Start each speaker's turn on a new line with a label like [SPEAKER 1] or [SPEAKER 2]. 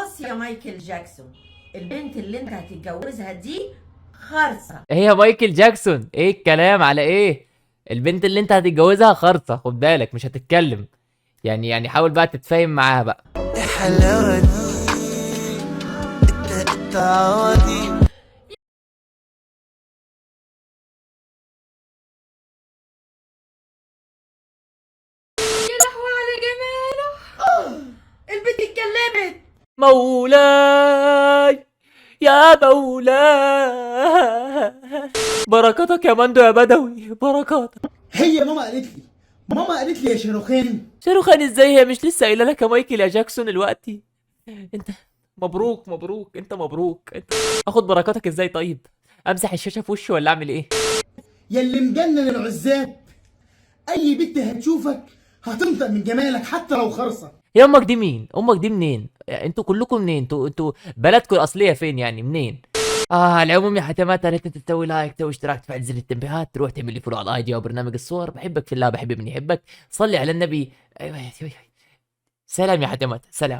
[SPEAKER 1] بص يا مايكل جاكسون، البنت اللي انت هتتجوزها دي خرصة.
[SPEAKER 2] ايه يا مايكل جاكسون؟ ايه الكلام على ايه؟ البنت اللي انت هتتجوزها خرصة، خد بالك مش هتتكلم. يعني حاول بقى تتفاهم معاها بقى.
[SPEAKER 3] يا حلاوة التعودي.
[SPEAKER 4] يا لهوي على جماله.
[SPEAKER 1] البنت اتكلمت.
[SPEAKER 2] مولاي يا مولاي، بركاتك يا مندو يا بدوي، بركاتك.
[SPEAKER 5] هي ماما قالت لي، ماما قالت لي يا شاروخان.
[SPEAKER 2] شاروخان ازاي؟ هي مش لسه قايله لك يا مايكل يا جاكسون دلوقتي؟ انت مبروك مبروك، انت مبروك. انت اخد بركاتك ازاي طيب؟ امسح الشاشة في وشه ولا اعمل ايه؟
[SPEAKER 5] يا اللي مجنن العزاب، اي بنت هتشوفك هتنطق من جمالك حتى لو خرصه.
[SPEAKER 2] يا امك دي مين؟ امك دي منين؟ انتوا كلكم منين؟ انتوا بلدكم الاصلية فين يعني؟ منين؟ على العموم يا حتمات، يا ريت تسوي like، تسوي اشتراك، تفعل زر التنبيهات، تروح تعمل لي follow على ال IG او برنامج الصور. بحبك في الله، بحب من يحبك. صلي على النبي. ايوه. سلام يا حتمات، سلام.